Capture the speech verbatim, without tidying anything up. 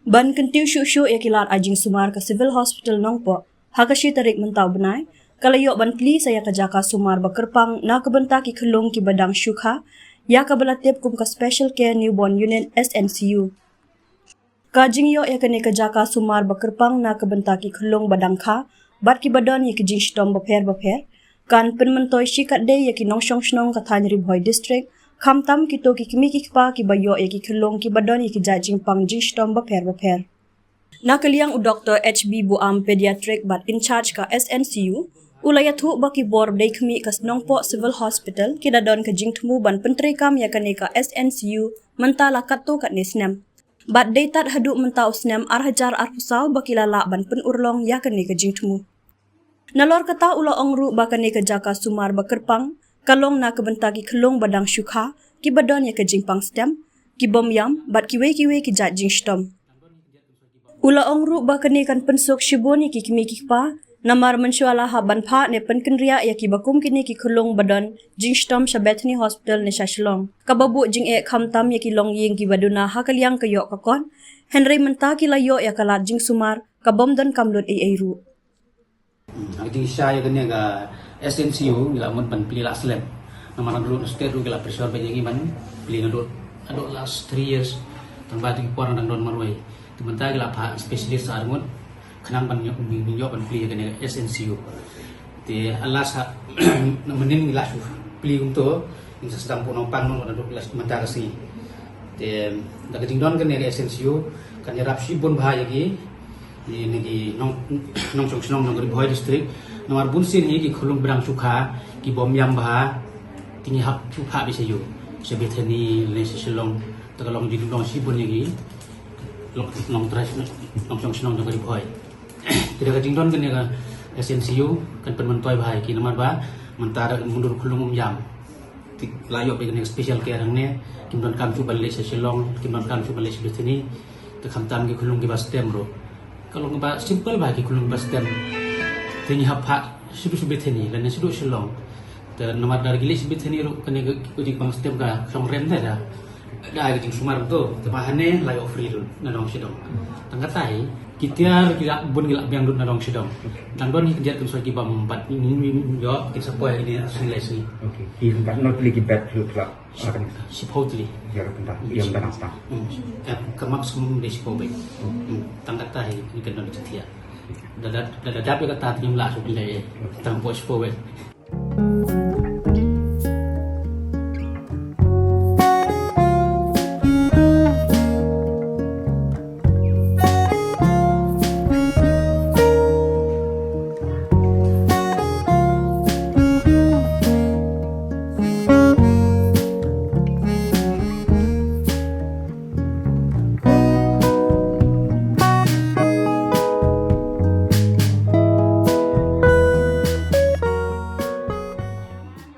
Ban kyntiew shuh shuh ïa ki lad ai jingsumar ka Civil Hospital Nongpoh, ha ka shi tarik mynta u bnai, ka la ïoh ban plie sa ïa ka jaka sumar ba kyrpang na ka bynta ki khyllung kiba dang shu kha, ïa kaba la tip kum ka Special Care Newborn Unit, S N C U. Ka jingïoh ïa kane ka jaka sumar ba kyrpang na ka bynta ki khyllung ba dang kha bad kiba don ïa ki jingshitom bapher bapher kan pynmyntoi shikatdei ïa ki nongshong shnong ka thaiñ Ri Bhoi District, khamtam kito ki kmie ki kpa kiba ïoh ïa ki khyllung kiba don ïa ki jait jingpang jingshitom bapher bapher. Na ka liang u Doktor H B Buam, Pediatric bad in charge ka S N C U, u la ïathuh ba ki bor dei khmih ka Nongpoh Civil Hospital ki da don ka jingthmu ban pyntreikam ïa kane ka S N C U mynta la katto katne snem. Bad dei tad haduh mynta u snem ar hajar arphew saw ba ki la lah ban pynurlong ïa kane ka jingthmu. Nalor kata u la ong ruh ba kane ka jaka sumar ba kyrpang ka long na ka bynta ki khyllung ba dang shu kha, kiba don ïa ka jingpang stem, ki bym ïam bad kiwei kiwei ki jait jingshitom. U la ong ruh ba kane kan pynsuk shibun ïa ki kmie ki kpa, namar mynshuwa la hap ban phah ne pynkynriah ïa kiba kum kine ki khyllung ba don jingshitom sha Bethany Hospital ne sha Shillong, kaba buh jingeh khamtam ïa ki longïing kiba duna ha ka liang ka ïoh ka kot, hynrei mynta ki la ïoh ïa ka lad jingsumar ka bym donkam lut ei ei ruh. Hmm, ha ka jingshisha ïa kane ka S N C U ngi la mut ban plie la slem. Namar naduh state ruh ki la pressure bha ïa ngi ban plie naduh, naduh last three years. Tang ba tu ki por dang don marwei. Te mynta ki la phah specialist arngut khnang ban ïoh, ïoh ban plie ïa kane ka S N C U. Te at last ha mynnin ngi la shu plie kumto, ngi sa sdang buh nongpang noh naduh last mynta ka sngi. Te da ka jingdon kane ka S N C U kan ïarap shibun bha ïa ki, ïa ki nong, nongshong shnong jong ka Ri Bhoi District. Namar bunsien hi ki khyllung ba dang shu kha ki bym ïam bha, te ngi hap shu phah beit sha ïew, sha Bethany ne sha Shillong. Te ka long jingdon shibun ïa ki nong, nongtrai, nongshong shnong jong ka Ri Bhoi. Te da ka jingdon kane ka S N C U kan pynmyntoi bha ïa ki, namar ba mynta da ka mutdur khyllung um ïam. Te la ïoh beit kane ka special care hangne, kim donkam shuh ban leit sha Shillong, kim donkam shuh ban leit sha Bethany. Te khamtam ki khyllung kiba stem ruh ka long ba simple bha, ki khyllung ba stem. Te ngi hap phah sha Bethany lane shaduh Shillong. Te namar da ki leit sha Bethany ruh kane ka, ka jingpang stem ka shong rem da, da ai ka jingsumar to. Te ba hangne la ïoh free ruh na Nongshidong. Tang katai ki tiar ki la bun, ki la biang lut na Nongshidong. Dang don ki kyndiat kynsoi ki bym pat ïoh, kin sa poi ha kine ar sngi lai sngi. Okay. Ki bad not plie ki bed ruh pla. Shiphew tylli. Ïa ka bynta ïa ka bynta. Hmm. Ka, ka maximum dei shiphew bed. Hmm. Tang katai ki kyndiat ki tiar. Da, da, da, da dap ïa kata te ngim lah shuh pynleit. Tang poi shiphew bed.